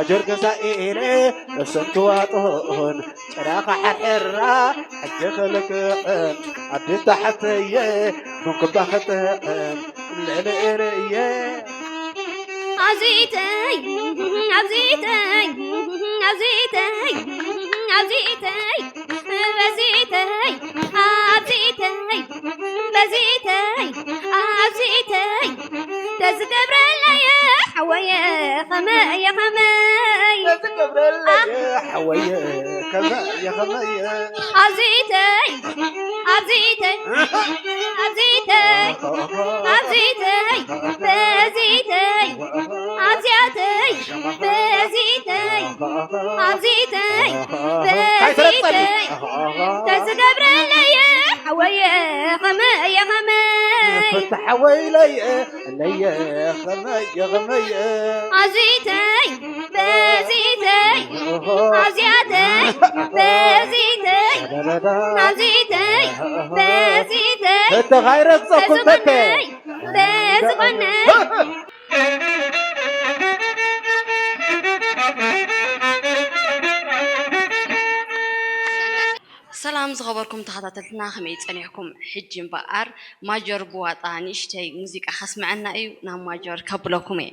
ጀርገሳ ኢለ እሰንትዋጦን ጭራኻ ሕርሕራ ሕጂ ክልክዕን ኣዴታ ሓፍተየ ቡንኩባ ክጥዕም ልዕሊ እየ። ኣዚተይ ኣዚተይ ኣዚተይ ኣዚተይ በዚተይ ኣዚተይ በዚተይ ኣዚተይ ተዝገብረለየ ሓወየ ኸመየ ኸመይ ተዝገብረለየ ሓወየ ከመየ ኸመየ ኣዚተይ ኣዚተይ ኣዚተይ ኣዚተይ በዚተይ ኣዚያተይ በዚተይ ኣዚተይ በዚተይ ተዝገብረለየ ሓወየ ኸመየ ኸመይ ፍትሓወይ ለየ ለየ ኸመየ ኸመየ ኣዚተይ በዚተይ ኣዚያተይ በዚተይ ኣዚተይ በዚተይ ተተኻይረግፀኩም ተተ ተዝኾነይ ተዝኾነይ ሰላም ዝኸበርኩም ተኸታተልትና፣ ከመይ ጸኒሕኩም? ሕጂ እምበኣር ማጆር ብዋጣ ንእሽተይ ሙዚቃ ከስምዐና እዩ። ናብ ማጆር ከብለኩም እየ።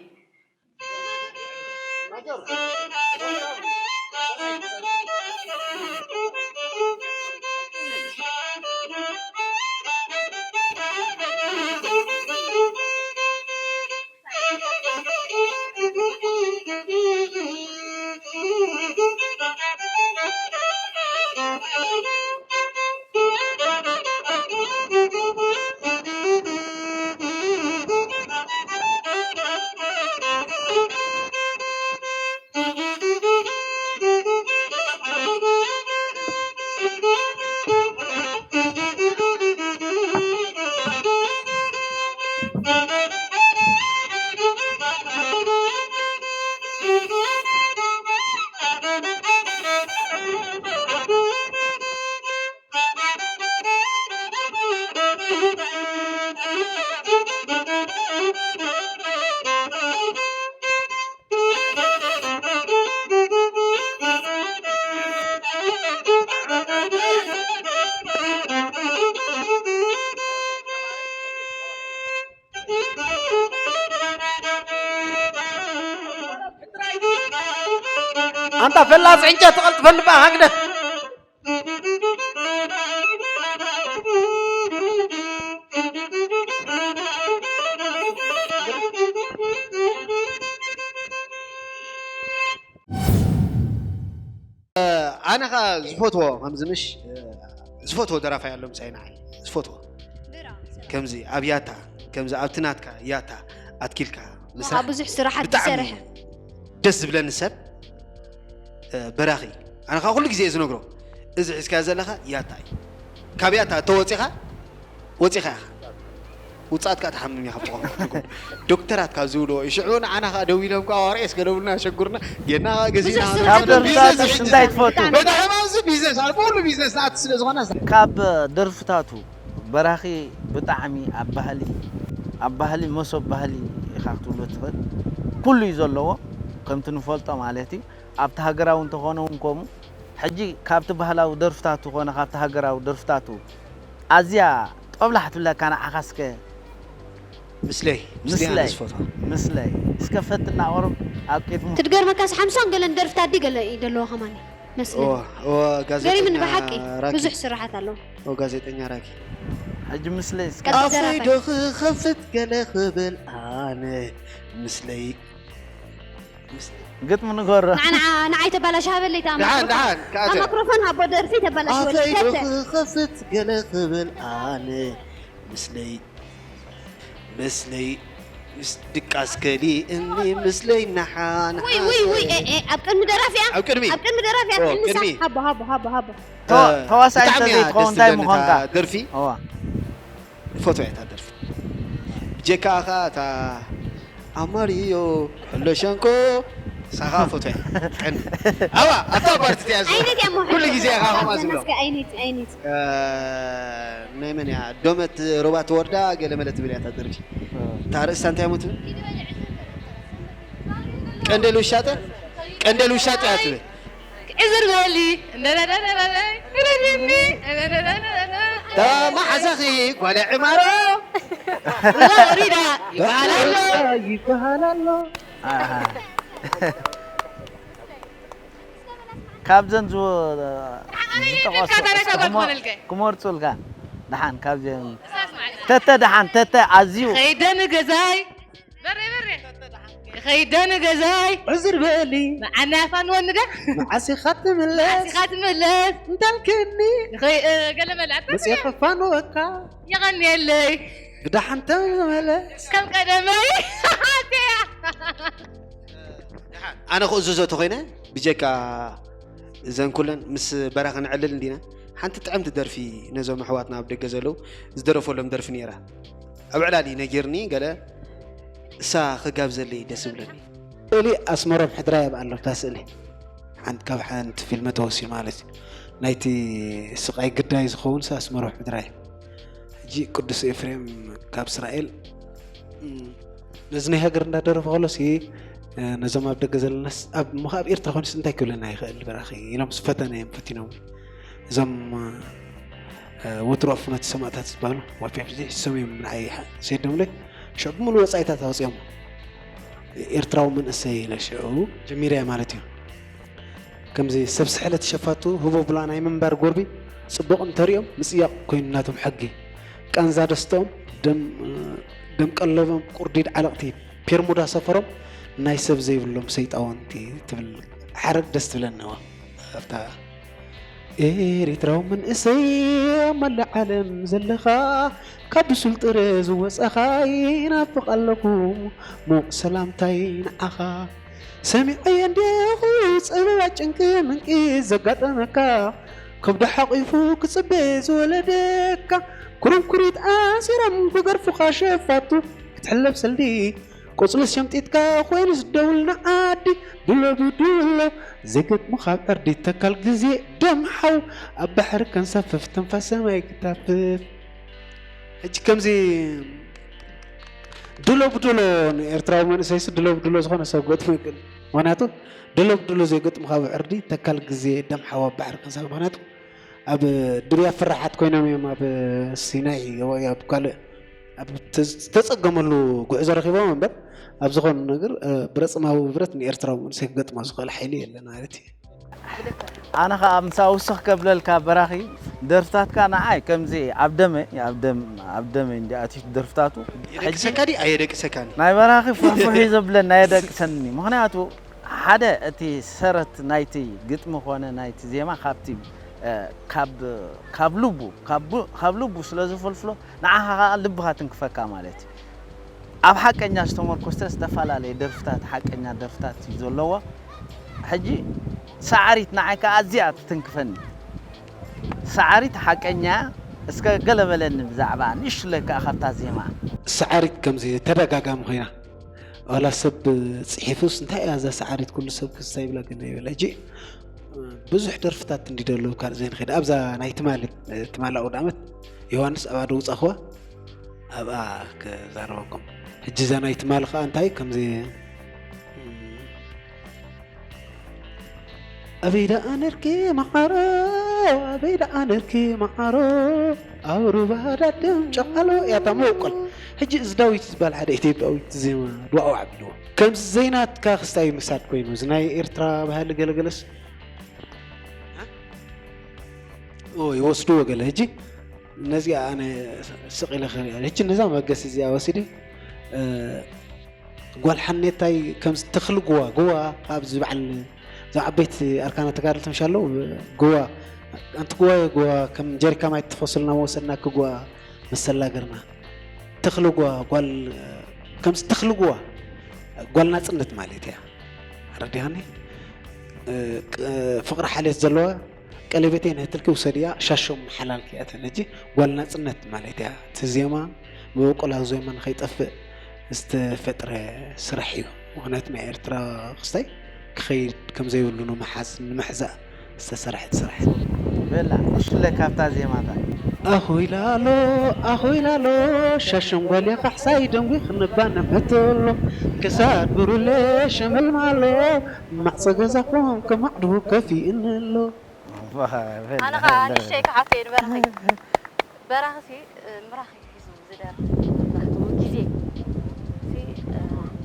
ኣንታ ፈላጽ ዕንጨት ትቐልጥፈኒ በኣ ሃግደ። ኣነ ኸኣ ዝፈትዎ ከምዚ ምሽ ዝፈትዎ ደራፋይ ኣሎ ምሳይ ንዓይ ዝፈትዎ ከምዚ ኣብ ያታ ከምዚ ኣብቲ ናትካ ያታ ኣትኪልካ ምስራሕ ብዙሕ ስራሓት ብጣዕሚ ዝሰርሐ ደስ ዝብለኒ ሰብ በራኺ። ኣነ ኸዓ ኩሉ ግዜ እየ ዝነግሮ፣ እዚ ሒዝካዮ ዘለኻ ያታ እዩ። ካብ ያታ እተወፂኻ ወፂኻ ኢኻ። ውፃእትካ ትሓምም ኢኻ ብትኾን ዶክተራት ካብ ዝብልዎ እዩ። ሽዑ ንዓና ኸዓ ደው ኢሎም ከዓ ዋርኤስ ገለቡልና ሸጉርና ጌና ኸዓ ገዚእና ብዙሕ ስራሕ ካብ ደርፍታትስ እንታይ ትፈቱ? በታ ሕማም እዚ ቢዝነስ ኣብ ኩሉ ቢዝነስ ዝኣቲ ስለ ዝኾነ ካብ ደርፍታቱ በራኺ ብጣዕሚ ኣብ ባህሊ ኣብ ባህሊ መሶብ ባህሊ ኢኻ ክትብሎ ትኽእል። ኩሉ እዩ ዘለዎ ከምቲ ንፈልጦ ማለት እዩ። ኣብቲ ሃገራዊ እንተኾነ እውን ከምኡ። ሕጂ ካብቲ ባህላዊ ደርፍታቱ ኮነ ካብቲ ሃገራዊ ደርፍታቱ ኣዝያ ጦብላሕ ትብለካ ንዓኻ እስከ ምስለይ ምስለይ ኣነ ምስለይ ዝፈትዋ ምስለይ እስከ ፈትና ቁሩብ ኣብ ቅድሙ ትድገርመካስ ሓምሳን ገለን ደርፍታት ድዩ ገለ እዩ ዘለዎ ከማን መስለኒ እወ እወ ገሪምኒ ጋዜጠኛ ብሓቂ ራኪ ብዙሕ ስራሓት ኣለዎ እወ ጋዜጠኛ ራኪ ሕጂ ምስለይ እስከ ቀጽል ኣፈይ ደራፋይ ዶ ክኸፍት ገለ ክብል ኣነ ምስለይ ግጥሚ ንገሮ ንዓ ንዓ ንዓይ ተባላሽ ሃበለይ እታ ደሓን ማክሮፎን ደሓን እታ ከኣተ ማክሮፎን ሃቦ ደርፊ ተባላሽ ኣፈይ ዶ ተተ ክኸፍት ገለ ክብል ኣነ ምስለይ ምስለይ ምስ ድቃስ ከሊእኒ ምስለይ ናሓን ውይ ውይ ውይ ኤ ኤ ኣብ ቅድሚ ደራፊያ ኣብ ቅድሚ ኣብ ቅድሚ ደራፊያ ኦ፣ ትሕምሳ ቅድሚ። ሃቦ ሃቦ ሃቦ ሃቦ ተ- እ፣ ተዋሳኣይ ብጣዕሚ እያ እንተዘይትኸውን ደስ እንታይ ትብለኒ ምኾንካ? እታ ደርፊ። እዋ። ፈትዋ እያ እታ ደርፊ። ብጀካ ኸዓ እታ ኣማርዮ ሕሎ ሸንኮ ሳኻ ፈትዋ እያ። ቀንዲ። ኣዋ፣ ኣብታ ፓርቲ እያ ዝብሎ። ዓይነት እያ እሞ ኩሉ ግዜ ኢኻ ከምኣ ዝብሎ። ናስከ ዓይነት፣ ዓይነት። እ፣ ናይ መን እያ? ዶመት ሮባ ትወርዳ ገለ መለ ትብል እያ እታ ደርፊ። እታ ርእስታ እንታይ እሞ ትብል? ቀንዴል ውሻጠ? ቀንደል ውሻጥ እያ ትብል። ዕዝር በሊ እንደረረረረይ ረድኒ ተማሓዛኺ ጓለ ዕማሮ ወሪዳ ይበሃል ኣሎ። ይበሃል ኣሎ። ካብዘን ዝጠቐሱ ክመርፁልካ። ደሓን ካብዘን ተተ ደሓን ተተ ኣዝዩ ኸይደ ንገዛይ በሬ በሬ ኸይደ ንገዛይ ዕዝር በሊ መዓና ፋንወኒ ዶ መዓስ ኢኻ ትምለስ ኢኻ ትምለስ እንዳልክኒ ኸይ- እ፣ ገለ መላእታ መፅየ ክፋንወካ የቐንየለይ ብደሓን ተመለስ ከም ቀደመይ ኣነ ክእዝዞ ተኾይነ ብጀካ እዘን ኩለን ምስ በራኺ ንዕልል እንዲና ሓንቲ ጥዕምቲ ደርፊ ነዞም ኣሕዋትና ኣብ ደገ ዘለዉ ዝደረፈሎም ደርፊ ነይራ ኣብ ዕላሊ ነጊርኒ ገለ እሳ ክጋብዘለይ ደስ ይብለኒ ስእሊ ኣስመሮም ሕድራይ ኣብ ኣሎ እታ ስእሊ ሓንቲ ካብ ሓንቲ ፊልም ተወሲዱ ማለት እዩ ናይቲ ስቃይ ግዳይ ዝኸውን ሳ ኣስመሮም ሕድራይ ሕጂ ቅዱስ ኤፍሬም ካብ እስራኤል ነዚ ናይ ሃገር እንዳደረፈ ከሎሲ ነዞም ኣብ ደገ ዘለናስ ኣብ ምኻብ ኤርትራ ኮይኑስ እንታይ ክብለና ይኽእል በራኺ ኢሎም ፈተነ እዮም ፈቲኖም እዞም ወትሩ ኣፉነት ሰማእታት ዝበሃሉ ዋፒ ሕጂ ሰም እዮም ንዓይ ሰይዶምለይ ሽዑ ብምሉ ወፃኢታት ኣውፅኦም ኤርትራዊ መንእሰይ ኢለ ሽዑ ጀሚረ ማለት እዩ ከምዚ ሰብ ስሕለት ሸፋቱ ህቦ ብላ ናይ ምንባር ጎርቢ ጽቡቕ እንተሪኦም ምጽያቕ ኮይኑ ናቶም ሕጊ ቃንዛ ደስተኦም ደም ቀለቦም ቁርዲድ ዓለቕቲ ፔርሙዳ ሰፈሮም ናይ ሰብ ዘይብሎም ሰይጣውንቲ ትብል ሓረግ ደስ ትብለኒ እዋ ኣብታ ኤሪትራዊ መንእሰይ ኣብ መላእ ዓለም ዘለኻ ካብ ብሱል ጥረ ዝወጻኻ ይናፍቕ ኣለኹ ሙቕ ሰላምታይ ንዓኻ ሰሚዐየ እንዲኹ ጸበባ ጭንቂ ምንቂ ዘጋጠመካ ከብዱ ሓቒፉ ክጽበ ዝወለደካ ኩርንኩሪት ኣሲሮም ክገርፉኻ ሸፋቱ ክትሕለብ ሰልዲ ቆጽሊ ሸምጢጥካ ኮይኑስ ደውል ንዓዲ ድሎ ብድሎ ዘይገጥሙኻ ኣብ ዕርዲ ተካል ግዜ ደም ሓው ኣብ ባሕሪ ከንሳፍፍ ትንፋስ ሰማይ ክታፍፍ ሕጂ ከምዚ ድሎ ብድሎ ንኤርትራዊ መንእሰይሲ ድሎ ብድሎ ዝኾነ ሰብ ገጥሞ ይክእል ምክንያቱ ድሎ ብድሎ ዘይገጥሙ ካብ ዕርዲ ተካል ግዜ ደም ሓዋ ባሕሪ ክንሳብ ምክንያቱ ኣብ ድርያ ፍራሓት ኮይኖም እዮም ኣብ ሲናይ ወይ ኣብ ካልእ ኣብ ዝተፀገመሉ ጉዕዞ ረኪቦም እምበር ኣብ ዝኾነ ነገር ብረፅማዊ ብረት ንኤርትራዊ መንእሰይ ክገጥሞ ዝኽእል ሓይሊ የለን ማለት እዩ ኣነ ከዓ ምሳ ውስኽ ከብለልካ በራኺ ደርፍታትካ ንዓይ ከምዚ ኣብ ደመ ኣብ ደም ኣብ ደመ እንዲ ኣትዩ ደርፍታቱ የደቅሰካ ዲ ኣየደቅሰካን ናይ በራኺ ፍሕፍሕ እዩ ዘብለኒ ኣየደቅሰኒ ምክንያቱ ሓደ እቲ ሰረት ናይቲ ግጥሚ ኮነ ናይቲ ዜማ ካብቲ ካብ ልቡ ካብ ልቡ ስለ ዝፈልፍሎ ንዓኻ ከዓ ልብኻ ትንክፈካ ማለት እዩ ኣብ ሓቀኛ ዝተመርኮሰ ዝተፈላለየ ደርፍታት ሓቀኛ ደርፍታት እዩ ዘለዎ ሕጂ ሰዓሪት ንዓይ ከዓ ኣዝያ ትትንክፈኒ ሰዓሪት ሓቀኛ እስከ ገለ በለኒ ብዛዕባ ንእሽለይ ከዓ ካብታ ዜማ ሰዓሪት ከምዚ ተደጋጋሚ ኮይና ዋላ ሰብ ፅሒፉስ እንታይ እያ እዛ ሰዓሪት ኩሉ ሰብ ክስታ ይብላ ግን ይበላ ሕጂ ብዙሕ ደርፍታት እንዲዶ ኣለዉ ካልእ ዘይንኸይድ ኣብዛ ናይ ትማሊ ትማሊ ኣውድ ዓመት ዮሃንስ ኣብኣ ዶ ውፃእኽዋ ኣብኣ ክዛረበኩም ሕጂ እዛ ናይ ትማሊ ከዓ እንታይ ከምዚ ኣበይ ደኣ ነርኪ መዓሮ ኣበይ ደኣ ነርኪ መዓሮ ኣብ ሩባ ዳደም ጨቃሎ እያ እታ መበቆል ሕጂ እዚ ዳዊት ዝበሃል ሓደ ኢትዮጵያዊ ዜማ ድዋኡ ዓቢልዎ ከምዚ ዘይናትካ ክስታይ ምሳድ ኮይኑ እዚ ናይ ኤርትራ ባህሊ ገለገለስ ይወስድዎ ገለ ሕጂ ነዚኣ ኣነ ስቕ ኢለ ክሪኣ ሕጂ ነዛ መገሲ እዚኣ ወሲደ ጓል ሓኔታይ ከምዚ ተኽሊ ጉዋ ጉዋ ካብ ዝበዓል እዞም ዓበይቲ ኣርካና ተጋደልቲ ምሽ ኣለዉ ጉዋ ኣንቲ ጉዋ ጉዋ ከም ጀሪካ ማይ ትፈስልና መወሰድና ክጉዋ መሰላ ገርና ተኽሊ ጉዋ ጓል ከምዚ ተኽሊ ጉዋ ጓል ናፅነት ማለት እያ ረዲኻኒ ፍቕሪ ሓልዮት ዘለዋ ቀለቤተይ ንህትልኪ ውሰድያ ሻሾም ሓላልኪ እያ ትብል ሕጂ ጓል ናፅነት ማለት እያ እቲ ዜማ መበቆላዊ ዜማ ንኸይጠፍእ ዝተፈጥረ ስራሕ እዩ ምኽንያቱ ናይ ኤርትራ ክስታይ ክኸይድ ከም ዘይብሉ ንምሓዝ ንምሕዛእ ዝተሰርሐት ስራሕ በላ ንሽለ ካብታ ዜማታት ኣኹይላሎ ኣኹይላሎ ሻሸንጓሊ ካሕሳይ ደንጉ ክንባነ መተሎ ክሳድ ብሩለ ሸመልማሎ ማዕፀ ገዛኹም ከማዕድቡ ከፊእንሎ። ኣነ ከዓ ንእሽተይ ክሓቶ እየ ንበራኺ። በራኺ ሲ ምራኺ ሒዙ ዝደርፍ መብዛሕትኡ ግዜ ሲ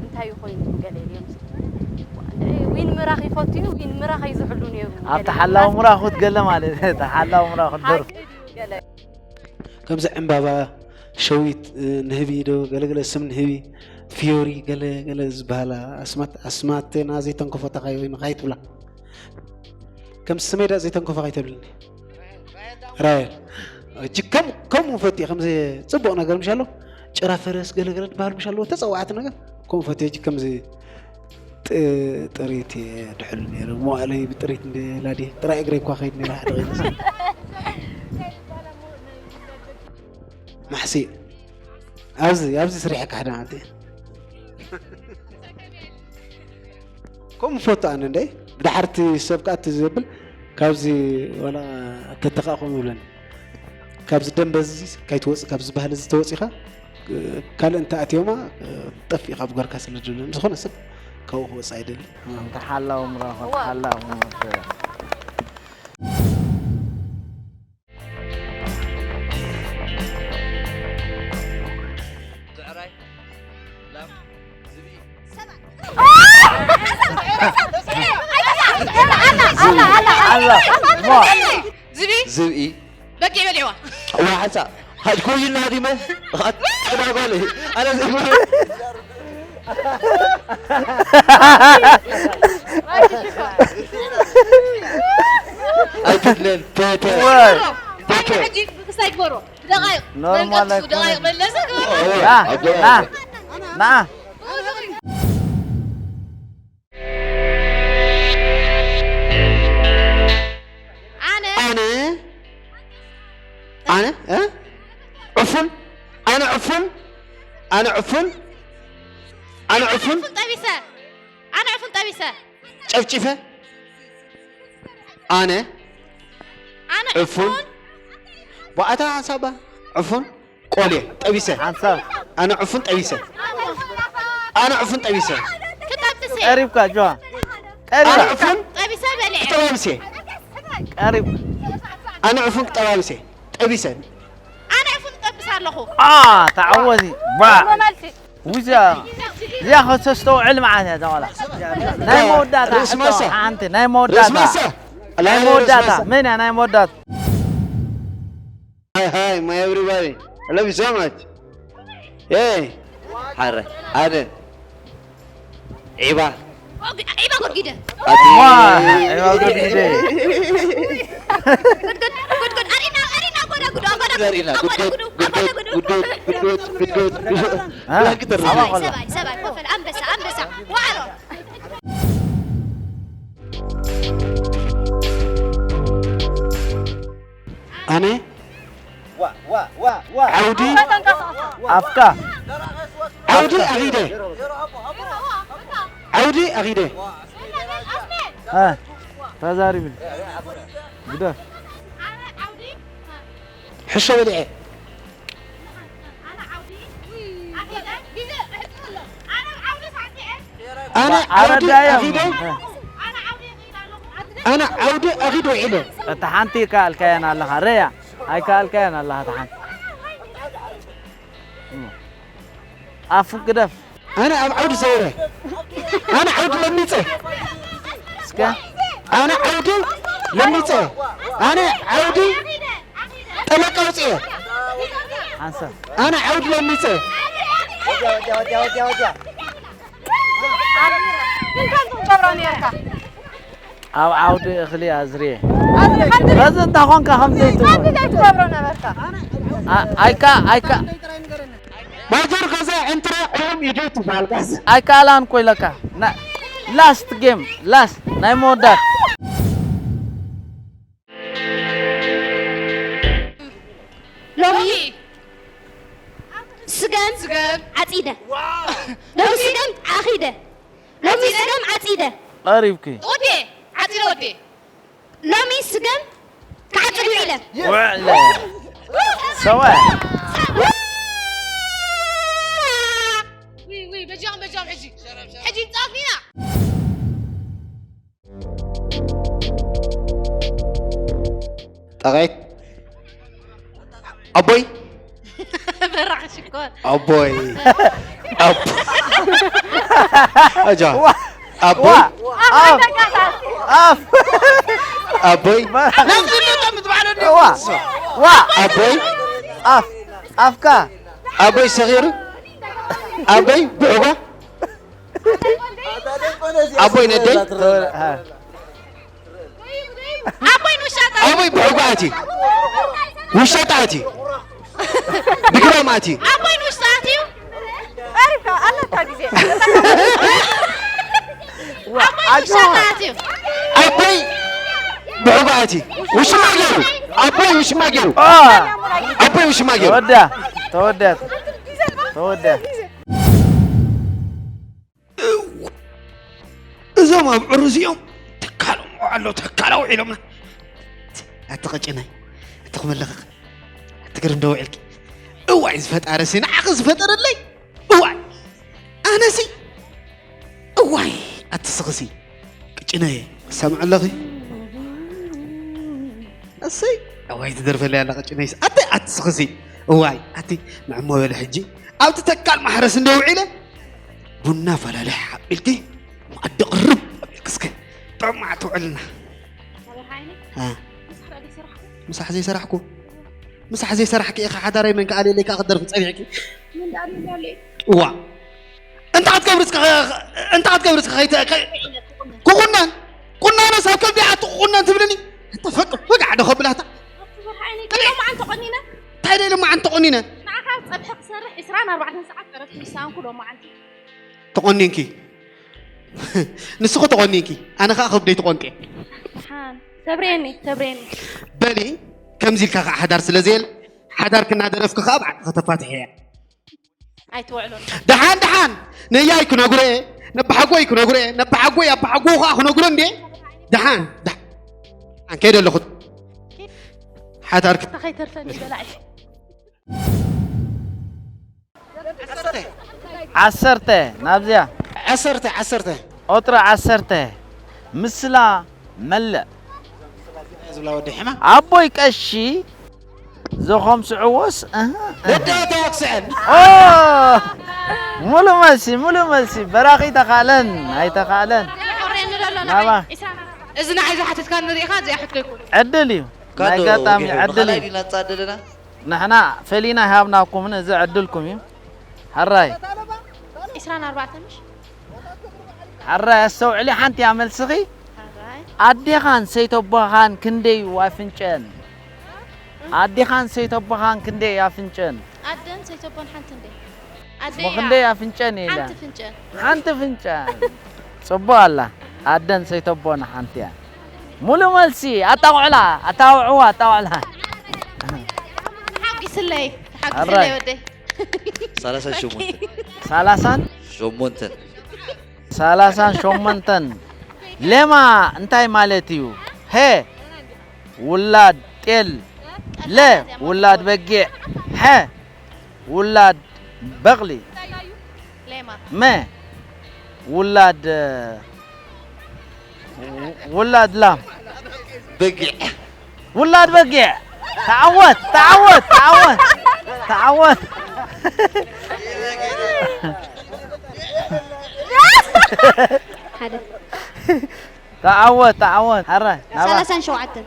እንታይ ኮይኑ ገለ እዮም ሲ ዊን ምራኽ ይፈቱ እዩ ዊን ምራኽ እዩ ዝሕሉ ነይሩ። ኣብ ተሓላዊ ምራኽ ክትገለ ማለት እዩ። ተሓላዊ ምራኽ ክትደርፍ። ሓቂ ድዩ ገለ? ከምዚ ዕምባባ፣ ሸዊት፣ ንህቢ ዶ ገለገለ ስም ንህቢ፣ ፍዮሪ ገለ ገለ ዝበሃላ ኣስማት ኣስማትና ዘይተንከፎ ተኻይበይኑ ካይትብላ። ከም ስመይ ዳ ዘይተንከፎ ካይተብልኒ። ራየል እጂ ከም ከምኡ ፈትየ ከምዚ ጽቡቕ ነገር ምሻሎ ጭራ ፈረስ ገለገለ ዝበሃል ምሻሎ ተጸዋዕቲ ነገር ከምኡ ፈትየ እጂ ከምዚ ጥ- ጥሪት እየ ድሕሉ ነይረ መዋእለይ ብጥሪት እንደ ላድየ ጥራይ እግረይ እኳ ከይድ ነይረ ሓደ ጊዜ ማሕሲእ ኣብዚ ኣብዚ ስሪሐካ ሓደ መዓልቲ ከምኡ ፈቱ ኣነ እንደ ብድሓርቲ ሰብ ከዓ እቲ ዘብል ካብዚ ዋላ ተተኻእኹም ይብለኒ ካብዚ ደንበ እዚ ከይትወፅእ ካብዚ ባህሊ እዚ ተወፂኻ ካልእ እንተኣትዮማ ጠፊእኻ ብጓርካ ስለ ዝብለኒ ዝኾነ ሰብ ካብኡ ክወፅእ ኣይደልን። ተሓላዎም ራኸ ተሓላዎም ዝብኢ በጊዕ በሊዕዋ። ዋ ሓንሳ ሓድኩይና ዲመ ኣትዳጓለ ኣነ ዘይብሉ ኣይትድለን ተተ ተተ ሕጂ ክስታይ ግበሮ ብደቃይቕ ኖርማል መንቀሱ ደቃይቕ መለሰ ግበሮ ና ና ና ኣነ ኣነ ኣነ እ ዕፉን ኣነ ዕፉን ኣነ ዕፉን ኣነ ዕፉን ጠቢሰ ኣነ ዕፉን ጠቢሰ ጨፍጪፈ ኣነ ኣነ ዕፉን ዕፉን ብኣታ ሓሳባ ዕፉን ቆልየ ጠቢሰ ሓንሳብ ኣነ ዕፉን ጠቢሰ ኣነ ዕፉን ጠቢሰ ክጠብስ እየ ቀሪብካ ጆሃ ኣነ ቀሪብ ዕፉን ጠቢሰ በሊዐ ክጠባብስ እየ ቀሪብ ኣነ ዕፉን ክጠባብስ እየ ጠቢሰ ኣነ ዕፉን እጠብስ ኣለኹ ኣ ተዓወቲ ባ መመልሲ ውዛ እዚኣ ከተስተውዕል መዓት እያ እዛ ቆልዓ ናይ መወዳእታ ርእሲ ሕቶ መሰ ሓንቲ ናይ መወዳእታ ርእሲ መሰ ናይ መወዳእታ መን እያ ናይ መወዳእታ Hi, hi, my everybody. I love you so much. Hey, حرة. أنا. عيبة. عيبة قد كده. Wah, emang udah gede. Good, good, good, good. Arina, Arina, aku ada good, aku ada good, aku ada good, aku ada good, aku ada good. Good, good, good, good, good. Hah? Bilang kita Sabai, sabai, sabai. Kofel, ambesa, ambesa. Waro. ኣነ ዓውዲ ኣፍካ ዓውዲ ኣኺደ ዓውዲ ኣኺደ ተዛሪብኒ ግደፍ ሕሾ በሊዐ ኣነ ዓውዲ ኣኺደ ኣነ ዓውዲ ኣኺደ ውዒለ እታ ሓንቲ ይከኣልካያን ኣለኻ ረያ ኣይከኣልካያን ኣለኻ እታ ሓንቲ ኣፉ ግደፍ ኣነ ኣብ ዓውዲ ሰውረ ኣነ ዓውዲ ለሚፀ እስከ ኣነ ዓውዲ ለሚፀ ኣነ ዓውዲ ጠበቃ ውፅኤ ሓንሳብ ኣነ ዓውዲ ለሚፀ ግን ከምዚ ክትገብሮ ነርካ ኣብ ዓውዲ እኽሊ ኣዝርየ ኣዝሪ ሓንቲ በዚ እንታ ኾንካ ከምዘይትብሎ ሓንቲ ዘይትገብሮ ነበርካ ኣይካ ኣይካ ማጆር ገዛ ዕንትራ ዕሉም ኢዱ ትበሃል ጋዝ ኣይከኣላን እኮ ኢለካ ላስት ጌም ላስት ናይ መወዳት ሎሚ ስገም ስገም ዓፂደ ሎሚ ስገም ዓኺደ ሎሚ ስገም ዓፂደ ቀሪብኪ ወዴ ዓፂደ ወዴ ሎሚ ስገም ክዓፅድ ውዒለ ውዕለ ሰወ ዊ ዊ በጃኹም በጃኹም ሕጂ ሕጂ ንጻወት ኢና። ጠቒት ኣቦይ በራኺ ሽኮር ኣቦይ ኣቦ ኣጃ ኣቦይ ኣፍ ኣፍ ኣቦይ ዋ ዋ ኣቦይ ኣፍ ኣፍካ ኣቦይ ሰኺሩ ኣቦይ ብዕባ ኣቦይ ነደይ ኣቦይ ንውሻጣ ኣቦይ ብዕባ ኣቲ ውሻጣ ኣቲ ብግራም ኣቲ ኣቦይ ንውሻጣ እዩ። ቀሪብካ ኣለካ ግዜ ኣቦይ ንውሻጣ እዩ። ኣቦይ ብዕባ ኣቲ ውሽማ ገይሩ ኣቦይ ውሽማ ገይሩ ኣቦይ ውሽማ ገይሩ ተወዳ ተወዳ ተወዳ እዞም ኣብ ዕሩዝ እዮም ተካሎም ኣሎ ተካላ ውዒሎምና ኣቲ ቀጭናይ ኣቲ ክመለኸ ኣቲ ግርም ደው ኢልኪ እዋይ ዝፈጣረ ሲ ንዓኺ ዝፈጠረለይ እዋይ ኣነሲ እዋይ ኣቲ ስኽሲ ቅጭነየ ሰምዐ ኣለኺ እሰይ እዋይ ትደርፈለይ ኣላ ቅጭነይስ ኣቲ ኣቲ ስኽሲ እዋይ ኣቲ ንዕሞ በለ ሕጂ ኣብቲ ተካል ማሕረስ እንደ ውዒለ ቡና ፈላልሕ ኣቢልኪ መኣዲ ቅርብ ኣቢልኪ እስከ ጥዑም መዓልቲ ውዕልና ሓበርሃይኒ አ፣ ምስ ሓደ ዘይሰራሕኩ ምሳሕ ዘይሰራሕኩ ምሳሕ ዘይሰራሕኪ ኢኻ ሓዳረይ መን ከኣልየለይ ከዓ ክደርፊ ፀኒሕኪ ምን ዳኣልዩ ዳለይ እዋ እንታይ ክትገብሪ እስከ እንታይ ክትገብሪ እስከ ከይተ- ከይ- ክቁነን ቁናኖ ሰብ ከቢዓቱ ክቁነን ትብልኒ ተፈቅ ወግዓ ዶ ከብላታ ሓበርሃይኒ ሎማዓንቲ ቆኒነ እንታይ ደይ ሎማዓንቲ ተቆኒነ ንዓኻ ፀብሒ ክሰርሕ ዕስራን ኣርባዕተን ሰዓት ዕረፍቲ ምሳንኩ ሎማዓንቲ ተቆኒንኪ ንስኹ ተቆኒንኪ ኣነ ከዓ ከብደይ ተቆንጤ ሓን ተብሬኒ ተብሬኒ በሊ ከምዚ ኢልካ ከዓ ሓዳር ስለ ዘየለ ሓዳር ክናደረፍኪ ከዓ ብዓዲ ከተፋትሐ እያ ኣይትውዕሎን ደሓን ደሓን ነያይ ክነግሮ እየ ነባሓጎይ ክነግሮ እየ ነባሓጎይ ኣባሓጎ ከዓ ክነግሮ እንዴ ደሓን ደሓን ከይደ ኣለኹ ሓዳር ከይተርፈኒ በላዒ ዓሰርተ ናብዚያ ዓሰርተ ዓሰርተ ቁጥሪ ዓሰርተ ምስላ መልእ ዝብላ ወዲ ሕማ ኣቦይ ቀሺ ዘኸምስዕዎስ እህ፣ እህ። ወዳታ ክስዕል ኦ! ሙሉ መልሲ ሙሉ መልሲ በራኺ ተኻለን ኣይተኻለን ናባ እዚ ንዓይ ዝሓተትካ ንሪኢኻ እዚኣ ሕቶ ይኮን ዕድል እዩ ናይ ኣጋጣሚ ዕድል እዩ ዲና ጻደለና ንሕና ፈሊና ሃብናኩምን እዚ ዕድልኩም እዩ ሕራይ ዕስራን ኣርባዕተን ምሽ ሕራይ ኣስተውዕሊ ሓንቲ እያ መልስኺ ሓራይ ኣዴኻን ሰይተቦኻን ክንደይ ዋፍንጨን ኣዴኻን ሰይተቦኻን ክንደይ ኣፍንጨን ኣደን ሰይተቦን ሓንቲ እንደ ሞ ክንደይ ኣፍንጨን እየ ኢላ ሓንቲ ፍንጨን ሓንቲ ፍንጨን ጽቡቅ ኣላ ኣደን ሰይተቦን ሓንቲ እያ ሙሉ መልሲ ኣጣውዕላ ኣጣውዕዋ ኣጣውዕላ ሓጒስለይ ኣራይ። ሓጒስለይ ወደይ ሰላሳን ሸሞንተን ሰላሳን ሸሞንተን ሰላሳን ሸሞንተን ሌማ እንታይ ማለት እዩ? ሀ ውላድ ጤል፣ ለ ውላድ በጊዕ፣ ሐ ውላድ በቕሊ፣ ሌማ መ ውላድ ውላድ ላም በጊዕ ውላድ በጊዕ ተዓወት ተዓወት ተዓወት ተዓወት ሓደ ተዓወት ተዓወት ሐረ ናባ ሰላሳን ሸውዓተን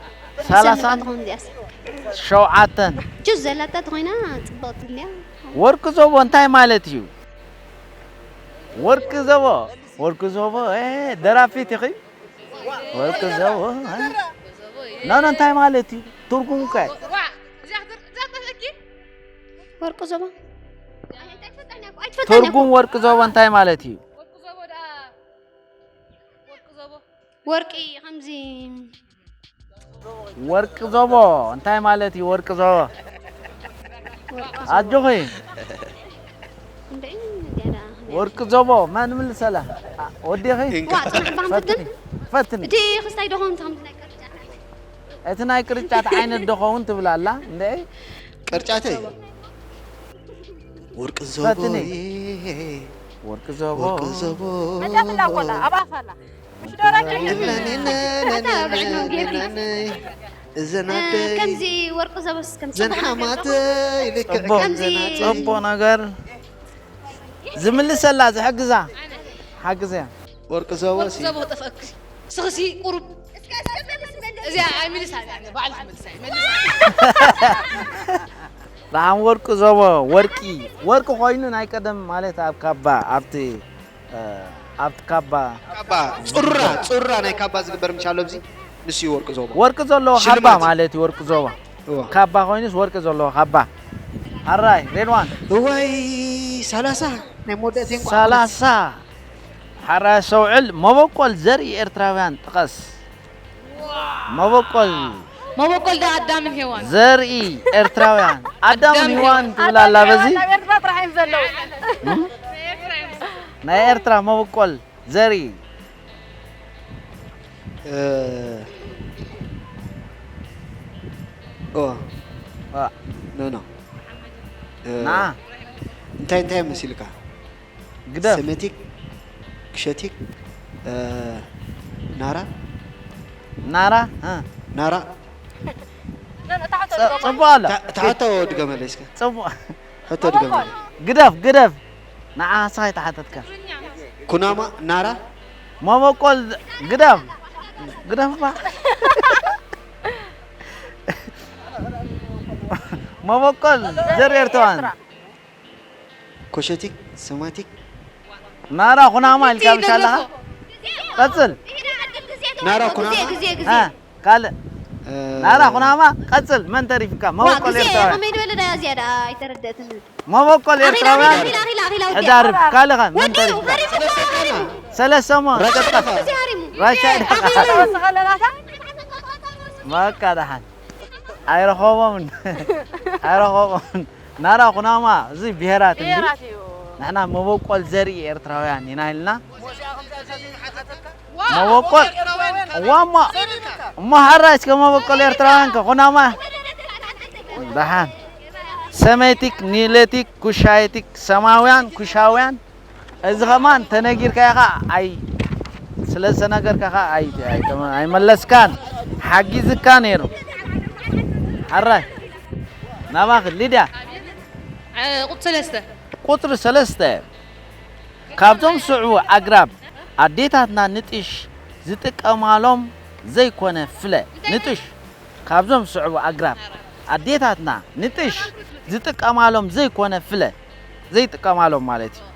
ሰላሳን ትኾን እዚኣስ ሸውዓተን ጁስ ዘለታ ተኾይና ጽብቕቲ ድልያ ወርቂ ዞቦ እንታይ ማለት እዩ? ወርቂ ዞቦ ወርቂ ዞቦ እ፣ ደራፊት ኢኺ ወርቂ ዞቦ እ? ኖ ኖ እንታይ ማለት እዩ? ትርጉም ከ ወርቂ ዞባ ትርጉም ወርቂ ዞቦ እንታይ ማለት እዩ? ወርቂ ከምዚ ወርቂ ዞቦ እንታይ ማለት እዩ? ወርቂ ዞቦ ኣጆኺ እንደ ገና ወርቂ ዞቦ መን ምልሰላ ወዲኺ ዋ ጽናሕ ባንፈትን ፈትኒ እቲ ክስታይ ደኾን ከምዚ ናይ ቅርጫ እቲ ናይ ቅርጫት ዓይነት ደኸውን ትብል ኣላ እንደ ቅርጫተይ። ወርቂ ዞቦ ፈትኒ። ወርቂ ዞቦ። ወርቂ ዞቦ። መጃ ትላ ኮላ ኣብ ኣፋላ። ሽዶራ ጀኛ። እዘን ኣደይ ከምዚ ወርቂ ዘበስ ከም ዘን ሓማተ ይልክዕ ጽቡቕ ከምዘን ኣደይ። ጽቡቕ ነገር ዝምልሰላ ዝሕግዛ ሓግዘያ። ወርቂ ዘወሲ ዘቦ ጠፍአክ ስኽሲ ቁሩብ እዚኣ ኣይምልሳ ባዕሉ ትመልሳ ይመልሳ ደሓን ወርቂ ዘቦ ወርቂ ወርቂ ኮይኑ ናይ ቀደም ማለት ኣብ ካባ ኣብቲ ኣብቲ ካባ ካባ ፁራ ፁራ ናይ ካባ ዝግበር ምሻ ኣሎ እዚ ንሱ እዩ ወርቂ ዞባ ወርቂ ዘለዎ ካባ ሽልማት። ማለት እዩ ወርቂ ዞባ እዋ። ካባ ኮይኑስ ወርቂ ዘለዎ ካባ ኣራይ ሬድዋን እዋይ ሰላሳ ናይ መወዳእቲ እንኳ ሰላሳ ሓራይ ኣስተውዕል መበቆል ዘርኢ ኤርትራውያን ጥቀስ መበቆል መበቆል ዳ ኣዳምን ሄዋን ዘርኢ ኤርትራውያን ኣዳምን ኣዳም ሄዋን ሄዋን። ትብል ኣላ በዚ ኣብ ኤርትራ ጥራሕ እዮም ዘለዉ ናይ ኤርትራ እዮም ናይ ኤርትራ መበቆል ዘርኢ ኖ ኖ ና እንታይ እንታይ መሲልካ ግደፍ ሰመቲክ ክሸቲክ ናራ ናራ ናራ ጽቡቅ ኣሎ ተሓቶ ድገመለይ እስከ ጽቡቅ ሕቶ ድገመለይ ግደፍ ግደፍ ንዓኻ ስኻ ይተሓተትካ ኩናማ ናራ መበቆል ግደፍ ግደፍ ባ መበቆል ዘር ኤርትራውያን ኮሸቲክ ሰማቲክ ናራ ኩናማ ኢልካ ምሽ ኣለኻ ቀጽል ናራ ኩናማ ካልእ ናራ ኩናማ ቀጽል መን ተሪፍካ መበቆል ኤርትራውያን መበቆል ኤርትራውያን ሕዳርብ ካልኸ መን ተሪፍካ ሰለሰሞ ራሻ በቃ ደሓን ኣይረኸቦምን ኣይረኸቦምን ናራ ኩናማ እዚ ብሄራት እንዲ ብሄራት እዩ ንሕና መበቆል ዘርኢ ኤርትራውያን ኢና ኢልና መበቆል ዋማ እሞ ሓራ እስከ መበቆል ኤርትራውያን ከ ኩናማ ደሓን ሰሜቲክ ኒሌቲክ ኩሻይቲክ ሰማውያን ኩሻውያን እዚ ኸማን ተነጊርካዮ ኸዓ ኣይ ስለ ዝተነገርካ ኸዓ ኣይ ኣይመለስካን ሓጊዝካ ነይሩ ሓራይ ናባኺ ሊድያ ቁፅሪ ሰለስተ ቁፅሪ ሰለስተ ካብዞም ስዕቡ ኣግራብ ኣዴታትና ንጥሽ ዝጥቀማሎም ዘይኮነ ፍለ ንጥሽ ካብዞም ስዕቡ ኣግራብ ኣዴታትና ንጥሽ ዝጥቀማሎም ዘይኮነ ፍለ ዘይጥቀማሎም ማለት እዩ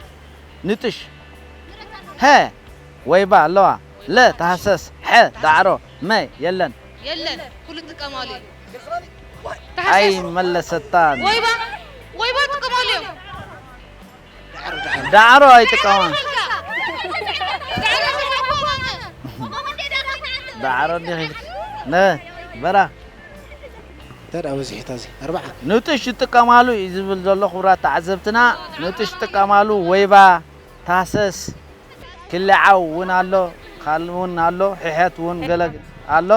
ንጥሽ ሀ ወይባ ኣለዋ ለ ታህሰስ ሐ ዳዕሮ መ የለን የለን ኩሉ ጥቀማሉ እዩ ኣይመለሰታን ወይባ ወይባ ጥቀማሉ እዮም ዳዕሮ ኣይጥቀማን ዳዕሮ ዲኺ ነ በራ እንታይ ደኣ በዚሕታ እዚ ኣርባዓ ንጥሽ ይጥቀማሉ እዩ ዝብል ዘሎ ክቡራት ተዓዘብትና ንጥሽ ይጥቀማሉ ወይባ ታህሰስ ክልዓው እውን ኣሎ ካል እውን ኣሎ ሕሐት እውን ገለ ኣሎ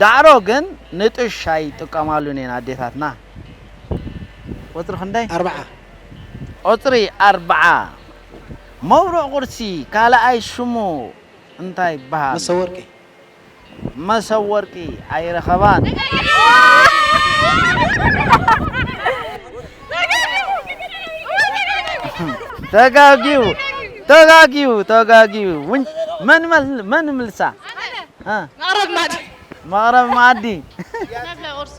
ዳዕሮ ግን ንጥሽ ኣይጥቀማሉን እየን ኣዴታትና ቁፅሪ ክንደይ ኣርባዓ ቁፅሪ ኣርባዓ መብርቕ ቁርሲ ካልኣይ ሽሙ እንታይ ይበሃል መሰወርቂ መሰብ ወርቂ ኣይረኸባን ተጋጊዩ ተጋጊዩ ተጋጊዩ መን ምልሳ መቕረብ ማዲ መቕረብ ማዲ መብለ ቁርሲ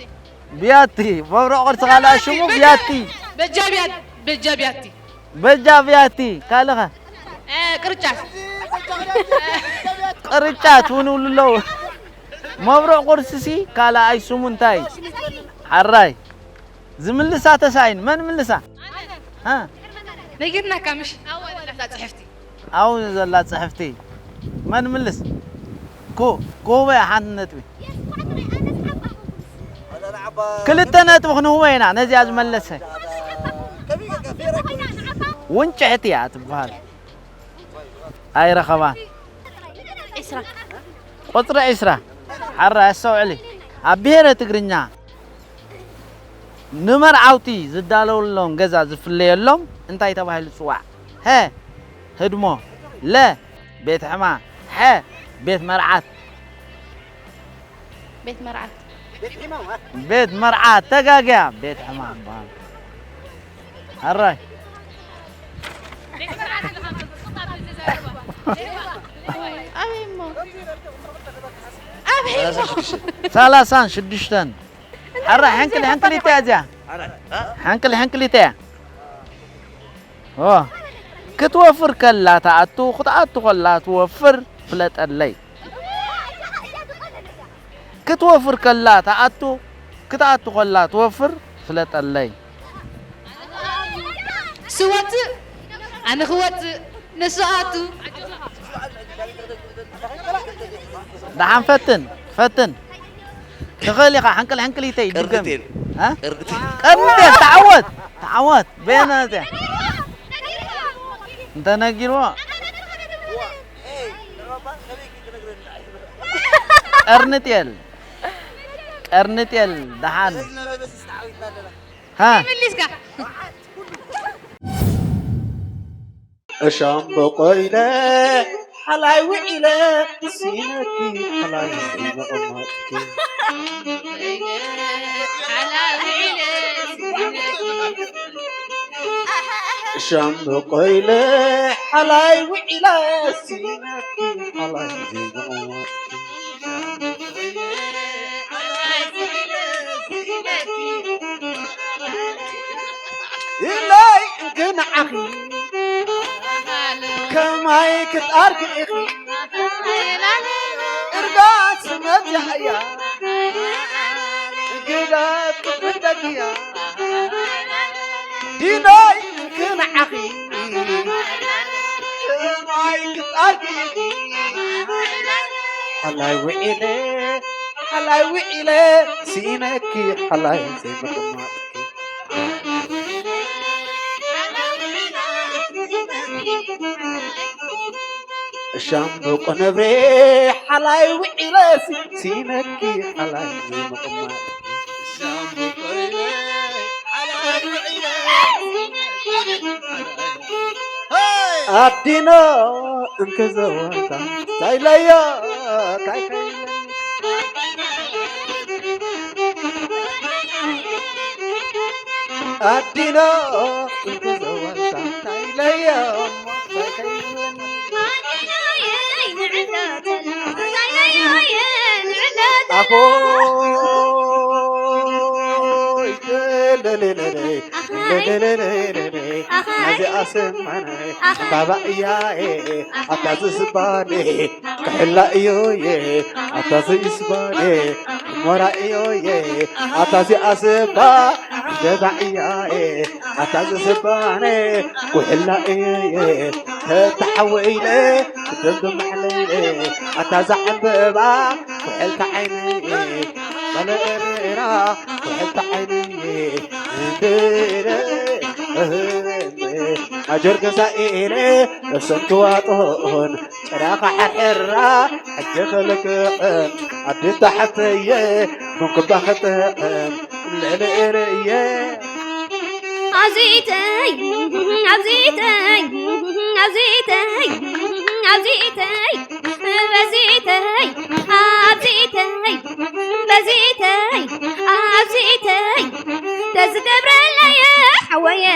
ብያቲ መብርቕ ቁርሲ ካልኣ ሽሙ ብያቲ በጃ ብያቲ በጃ ብያቲ በጃ ብያቲ ካልኸ ቅርጫት ቅርጫት እውን ይብሉ ኣለዉ መብርቕ ቁርሲ ሲ ካልኣይ ስሙ እንታይ ሓራይ ዝምልሳ ተሳኢን መን ምልሳ ነጊርናካ ምሽ ኣዋ ዘላ ፅሕፍቲ ኣብኡ ዘላ ፅሕፍቲ መን ምልስ ክህቦ እያ ሓንቲ ነጥቢ ክልተ ነጥቢ ክንህቦ ኢና ነዚኣ ዝመለሰ ውንጭሕቲ እያ ትበሃል ኣይረኸባን ቁፅሪ ዕስራ ሓራይ ኣስተውዕሊ ኣብ ብሄረ ትግርኛ ንመርዓውቲ ዝዳለወሎም ገዛ ዝፍለየሎም እንታይ ተባሂሉ ይጽዋዕ? ሀ፣ ህድሞ፣ ለ፣ ቤት ሕማ፣ ሐ፣ ቤት መርዓት። ቤት መርዓት። ቤት መርዓት ተጋግያ፣ ቤት ሕማ ይበሃል። ሕራይ። ኣበይ እሞ? ኣበይ እሞ? ሰላሳን ሽዱሽተን። ሕራይ፣ ሕንክል ሕንክል ይተያ እዚያ። ሕንክል ሕንክል ይተያ። ኦ፣ ክትወፍር ከላ ትኣቱ፣ ክትኣቱ ከላ ትወፍር፣ ፍለጠለይ። ክትወፍር ከላ ትኣቱ፣ ክትኣቱ ከላ ትወፍር፣ ፍለጠለይ። ስወፅእ ኣነ ክወፅእ ንሱ ኣቱ። ደሓን ፈትን፣ ፈትን። ትኽእል ኢኻ፣ ሕንቅል ሕንቅሊተይ ይድገም። ቅርንቴል። እ? ቅርንቴል። ቅርንቴል፣ ተዓወት፣ ተዓወት። በየነ እዚኣ? እንተነጊርዎ። ቀርንጤል፣ ቀርንጤል፣ ደሓን። ሃ? መሊስካ። ሻምበቆ ኢለ ሓላይ ውዒለ ሲነኪ ሓላይ ዘይመቐመጥኪ ሻምበቆ ኢለ ሓላይ ውዒለ ሲነኪ ሓላይ ዘይመቐመጥኪ ኢለይ እንክንዓኺ ከማይ ክትኣርጊ ኢኺ እርጋት መትያ እያ ግዳት ክትደግያ ዲኖይ እንክንዓኺ ከማይ ክትኣርጊ ኢኺ ሓላይ ውዒለ ሓላይ ውዒለ ስኢነኪ ሓላይ ዘይምቕማጥኪ ሻምበቆ ነብሬ ሓላይ ውዒለ ስኢነኪ ሓላይ ዘይምቕማጥኪ ኣዲኖ እንክዘወታ ታይለዮ ካይከይለኒ ኣዲኖ እንክዘወታ ታይለዮ ካይከይለኒ ኣፎይ ለለለለይ ለለለለይ ናዚኣ ስማነ ባባ እያየ ኣታ ዝስባኔ ክሕላ እዮየ ኣታ ዝስባኔ ሞራ እዮየ ኣታ ዚኣ ስባ ደባ እያየ ኣታ ዝስባኔ ኩሕላ እዮየ ተተሓወይለ ደምድም ማሕለየ ኣታ ዛዕምበባ ኩሕልታ ዓይነየ ባለእርራ ኩሕልታ ዓይነየ እንድረ ኣጀር ገዛኢነ እሰንክዋጦን ጭራኻ ሕርሕራ ሕጂ ክልክዕን ኣዲ ታሕተየ መንኩባ ክጥዕም ልዕሊ እየ ኣብዚተይ ኣብዚተይ ኣብዚተይ ኣብዚተይ በዚተይ ኣብዚተይ በዚተይ ኣብዚተይ ተዝገብረለየ ሓወየ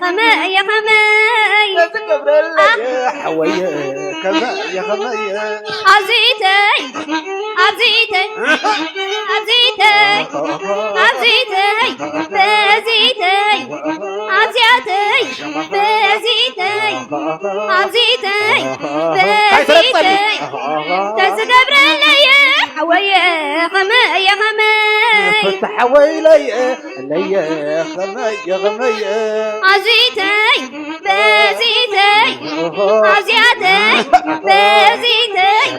ኸመየ ኸመይ ተዝገብረለየ ሓወየ ከመየ ኸመየ ኣብዚተይ ኣብዚተይ ኣብዚተይ ኣብዚተይ በዚተይ ኣብዚኣተይ በዚተይ ኣብዚተይ በዚተይ ተዝገብረለየ ሓወየ ኸመየ ኸመይ ፍትሓወይ ለየ ለየ ኸመየ ኸመየ ኣብዚተይ በዚተይ ኣብዚኣተይ በዚተይ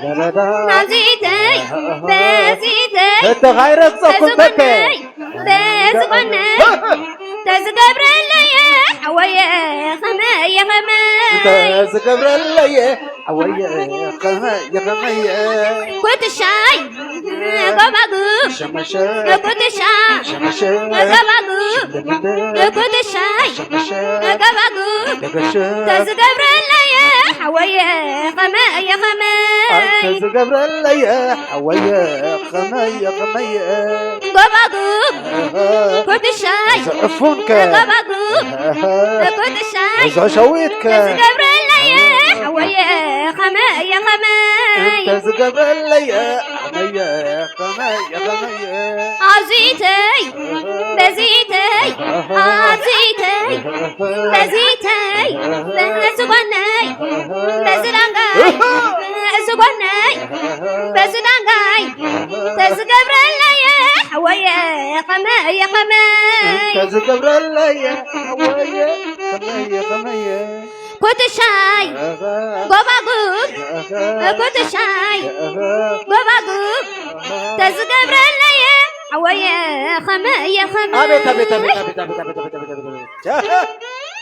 ኣብዚተይ በዚተይ ተኻይረግፀኩም ተተ ተዝቆነይ ተዝቆነይ ተዝገብረለየ ሓወየ ኸመየ ኸመይ ተዝገብረለየ ሓወየ ኸመየ ኸመየ ኩትሻይ ጎባጉብ ሸመሸ ኩትሻ ሸመሸ ጎባጉብ ኩትሻይ ሸመሸ ጎባጉብ ሸመሸ ተዝገብረለየ ሓወየ ኸመየ ኸመይ ተዝገብረለየ ሓወየ ኸመየ ኸመየ ጎባጉብ ኩትሻይ ዝዕፉንከ ጎባጉብ ኩትሻይ ዝሸዊትከ ተዝገብረለየ ሓወየ ኸመየ ኸመይ ተዝገብረለየ ሓወየ ኸመየ ኸመየ ኣብዚተይ በዚተይ ኣብዚተይ በዚተይ በዝጓነይ በዝዳንጋይ በዝጓነይ በዝዳንጋይ ተዝገብረለየ ሓወየ ኸመየ ኸመይ ተዝገብረለየ ሓወየ ኸመየ ኸመየ ኩትሻይ ጎባጉብ ኩትሻይ ጎባጉብ ተዝገብረለየ ሓወየ ኸመየ ኸመይ ኣቤት ኣቤት ኣቤት ኣቤት ኣቤት ኣቤት ኣቤት ኣቤት ኣቤት ኣቤት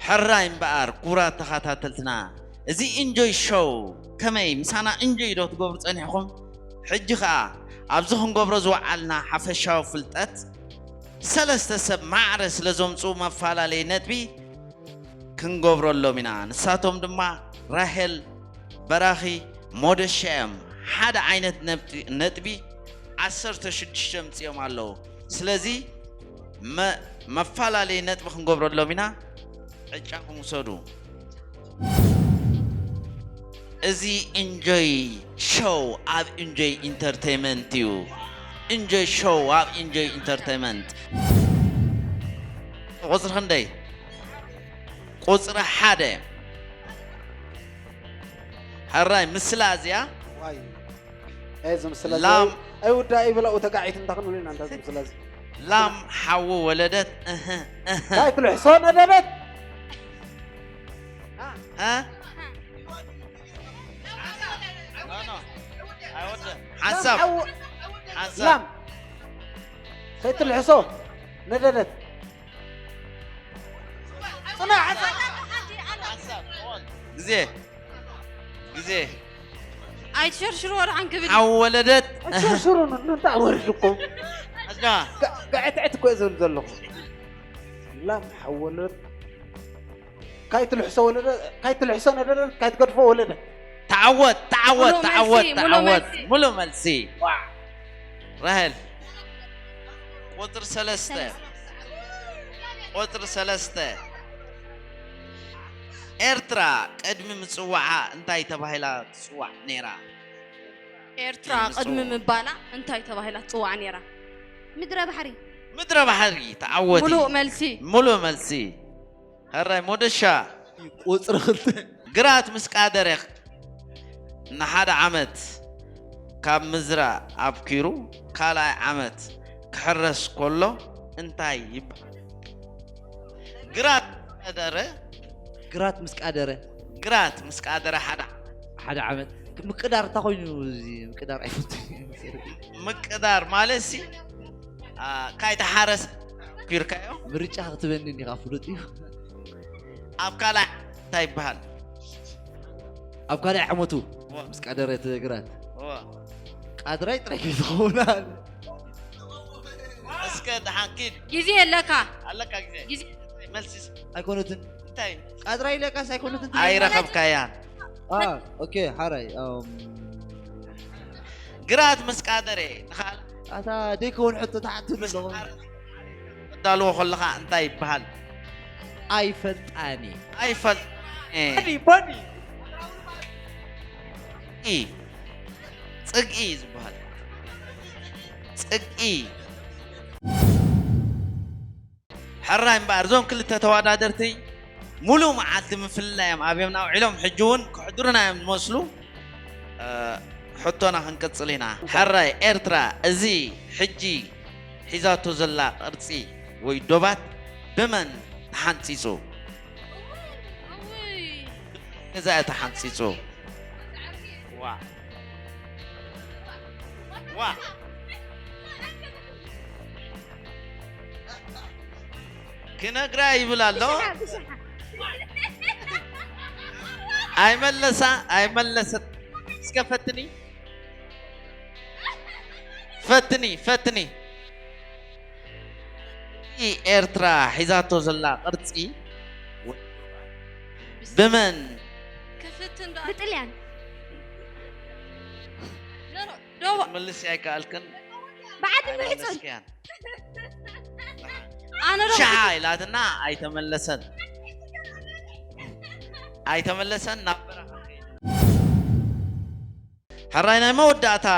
ሕራይ እምበኣር ክቡራት ተኸታተልትና፣ እዚ ኢንጆይ ሾው ከመይ ምሳና ኢንጆይ ዶ ትገብሩ ጸኒሕኹም? ሕጂ ኸኣ ኣብዚ ክንገብሮ ዝወዓልና ሓፈሻዊ ፍልጠት፣ ሰለስተ ሰብ ማዕረ ስለ ዘምጽኡ መፈላለዪ ነጥቢ ክንገብረሎም ኢና። ንሳቶም ድማ ራሄል፣ በራኺ፣ ሞደሻ እዮም። ሓደ ዓይነት ነጥቢ ዓሰርተ ሽዱሽተ ኣምጺኦም ኣለዉ። ስለዚ መ- መፈላለዪ ነጥቢ ክንገብረሎም ኢና። ዕጫኹም ውሰዱ። እዚ ኢንጆይ ሾው ኣብ ኢንጆይ ኢንተርቴይመንት እዩ። ኢንጆይ ሾው ኣብ ኢንጆይ ኢንተርቴይመንት። ቁፅሪ ክንደይ? ቁፅሪ ሓደ። ሕራይ ምስላ እዚኣ ዋይ እዚ ምስላ እዚ ላም- ኣይውዳእ ይብላኡ ተጋዒት እንታ ክንብል ኢና እንታ እዚ ምስላ እዚ ላም ሓዊ ወለደት እህ እህ እንታይ ትልሕሶ ነደበት እ? ኖ፣ ኖ። ኣይወድእን። ሓንሳብ ሓንሳብ ላም ከይትልሕሶ ነደደት ጽናሕ ሓንሳብ ሓንሳብ ግዜ ግዜ ኣይትሸርሽርዎ ደሓን ክብል ሓው ወለደት ኣሸርሽሩ እንታ ወርድኩም ኣጋ ጋዕትዕት እኮ ዝብል ዘለኹ ላም ሓው ወለደት ካይትልሕሶ ወለደ ካይትልሕሶ ነደደ ካይትገድፎ ወለደ ተዓወት ተዓወት ተዓወት ተዓወት ሙሉ መልሲ ራሄል ቁፅሪ ሰለስተ ቁፅሪ ሰለስተ ኤርትራ ቅድሚ ምፅዋዓ እንታይ ተባሂላ ትፅዋዕ ነይራ? ኤርትራ ቅድሚ ምባላ እንታይ ተባሂላ ትፅዋዕ ነይራ? ምድረ ባሕሪ። ምድረ ባሕሪ ተዓወቲ። ሙሉእ መልሲ። ሙሉእ መልሲ። ሕራይ ሞደሻ። ቁፅሪ ክልተ። ግራት ምስ ቃደረ ንሓደ ዓመት ካብ ምዝራእ ኣብኪሩ ካልኣይ ዓመት ክሕረስ ከሎ እንታይ ይበሃል? ግራት ቃደረ። ግራት ምስ ቃደረ። ግራት ምስ ቃደረ ሓደ ዓመት። ሓደ ዓመት። ምቅዳር እንታይ ኮይኑ እዚ ምቅዳር ኣይፈቱን። ምቅዳር ማለት ሲ ካይተሓረስ ኪርካዮ ምርጫ ክትበኒ እንዲኻ ፍሉጥ እዩ። ኣብ ካልኣይ እንታይ ይበሃል? ኣብ ካልኣይ ዓመቱ ምስ ቃደረ እቲ ግራት ቃድራይ ጥራይ ከይትኸውን እስከ ደሓን ኪድ ግዜ ኣለካ ኣለካ ግዜ ግዜ መልሲስ ኣይኮነትን እንታይ ቃድራይ ኢለካስ ኣይኮነትን ትብል ማለት? ኣይረኸብካያን አ ኦኬ ሓራይ እም፣ ግራት ምስ ቃደረ ንኻል ኣታ ደይከውን ሕቶ ተሓትሉ ኣለኹ። ቃረ- እዳልዎ ከለኻ እንታይ ይበሃል? ኣይፈልጣኒ። ኣይፈልጣኒ። ባዲ፣ ባዲ። ኢ፣ ጽግኢ እዩ ዝበሃል። ጽግኢ። ሕራይ እምበኣር፣ እዞም ክልተ ተወዳደርቲ ሙሉእ መዓልቲ ምፍልላይ እዮም ኣብዮምና ውዒሎም፣ ሕጂ እውን ክሕድሩና እዮም ዝመስሉ። እ፣ ሕቶና ክንቅጽል ኢና። ሕራይ ኤርትራ፣ እዚ ሕጂ ሒዛቶ ዘላ ቅርጺ ወይ ዶባት ብመን ተሓንጺጹ? እውይ! ገዛ ተሓንጺጹ። ዋ። ዋ። ክነግራ ይብል ኣሎ። ብሽሓ፣ ብሽሓ። ኣይመለሳ ኣይመለሰት። እስከ ፈትኒ ፈትኒ ፈትኒ። ኤርትራ ሒዛቶ ዘላ ቅርጺ ብመን? ክፍትን ዶ ብጥልያን። መልስ ኣይከኣልክን። ብዓዲ ምሕጹን። ኣነ ሻ ኢላትና ኣይተመለሰን። ኣይተመለሰን ናብ በረኻ። ሕራይ ናይ መወዳእታ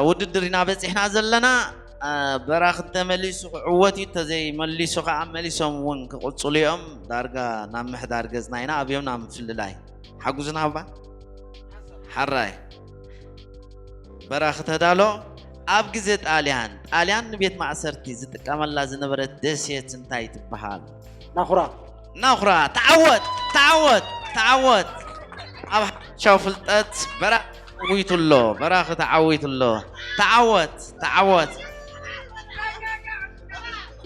ውድድር ኢና በፂሕና ዘለና። በራኽ እንተመሊሱ ክዕወት እዩ፣ እንተዘይመሊሱ ከዓ መሊሶም እውን ክቕፅሉ እዮም። ዳርጋ ናብ ምሕዳር ገፅና ኢና ኣብዮም ናብ ምፍልላይ። ሓጉዝና እባ። ሕራይ በራኽ ተዳሎ። ኣብ ግዜ ጣልያን፣ ጣልያን ንቤት ማእሰርቲ ዝጥቀመላ ዝነበረት ደሴት እንታይ ትበሃል? ናኹራ። ናኹራ። ተዓወት፣ ተዓወት፣ ተዓወት። ኣብ ሓሻው ፍልጠት በራኽ ተዓዊቱ ኣሎ፣ በራኽ ተዓዊቱ ኣሎ። ተዓወት፣ ተዓወት።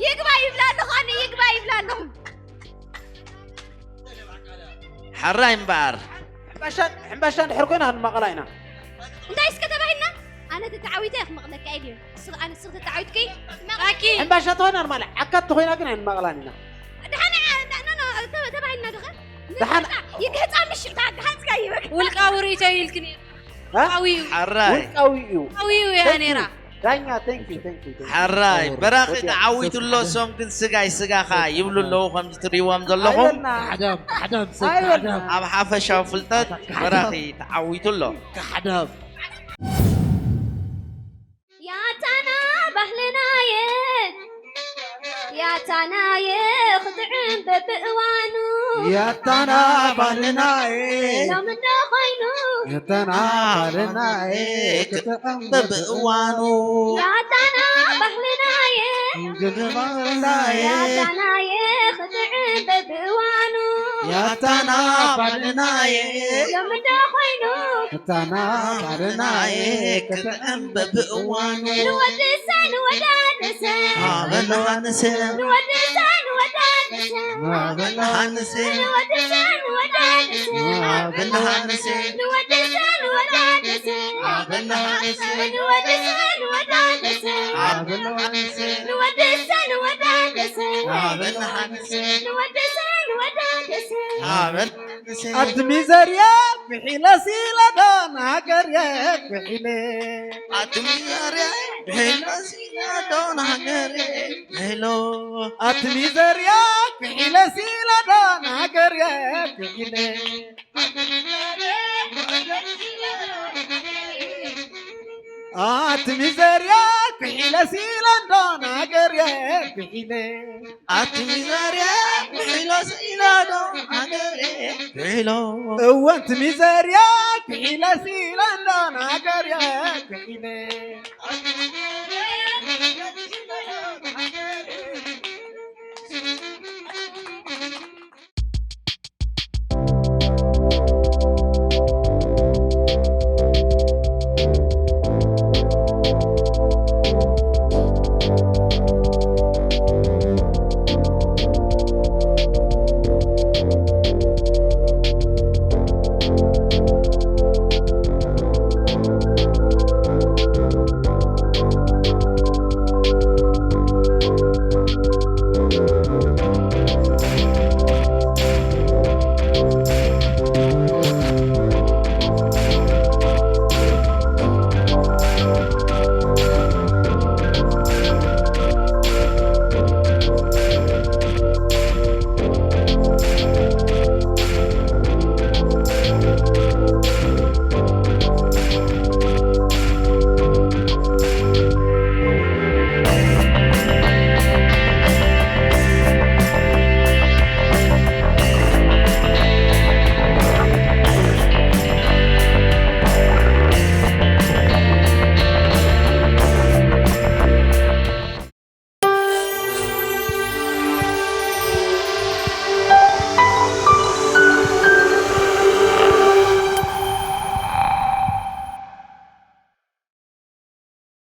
ይግባ ይብላ ኣለኹ ኣነ ይግባ ይብላ ኣለኹ። ሕራይ እምበኣር። ሕምባሻ ድሕር ኮይና ክንማቐላ ኢና። እንታይ እስከ ተባሂልና? ኣነ ተተዓዊተ ክመቕለካ ኢል እዩ። ኣነ ስኽ ተተዓዊትኪ መቕለኪ። ሕምባሻ ተኾይና ንማለ ዓካት ተኾይና ግን ኣይንማቐላን ኢና። ደሓን ተባሂልና ዶኸ? ደሓን ይግህፃ ምሽ ታግሃፅካ ይበል። ውልቃዊ ርእይቶ ኢልክን እየ። ውልቃዊ እዩ። ሓራይ። ውልቃዊ እዩ። ውልቃዊ እዩ እያ ነይራ። ዳኛ thank you thank you thank you። ሓራይ በራኺ ተዓዊቱ ኣሎ። እሶም ግን ስጋይ ስጋኻ ይብሉ ኣለዉ ከምዚ ትርእይዎም ዘለኹም። ካሕዳም ካሕዳም ሰብ ካሕዳም። ኣብ ሓፈሻዊ ፍልጠት በራኺ ተዓዊቱ ኣሎ። ካሕዳም። ያታና ባህልናየ ያታናየ ክጥዕም በብእዋኑ ያታና ባህልናየ ሎምዶ ኮይኑ ያታና ባህልናየ ክጥዕም በብእዋኑ ያታና ባህልናየ ግድባናየ ያታናየ ክጥዕም በብእዋኑ ያታና ባህልናየ ሎምዶ ኮይኑ ያታና ባህልናየ ክጥዕም በብእዋኑ ንወድሰ ንወዳደሰ ኣበል ሃንሰ ንወድሰ ንወዳደሰ ኣበል ሃንሰ ንወድሰ ንወዳደሰ ኣበል ሃንሰ ንወድሰ ንወዳደሰ ኣበል ሃንሰ ንወድሰ ንወዳደሰ ኣበል ሃንሰ ንወድሰ ንወዳደሰ ኣበል ሃንሰ ንወድሰ ንወዳደሰ ኣበል ሃንሰ ኣትሚዘርያ ክሒለ ሲለዶ ናገርየ ክሒለ ኣትሚዘርያ ክሒለ ሲለዶ ናገርየ ክሒሎ ኣትሚዘርያ ክሒለ ሲለዶ ናገርየ ክሒለ ኣትሚዘርያ ክሒለ ሲለዶ ናገርየ ክሒለ ኣትሚዘርያ ክሒለ ሲለዶ ናገርየ ክሒሎ እወ ኣትሚዘርያ ክሒለ ሲለዶ ናገርየ ክሒለ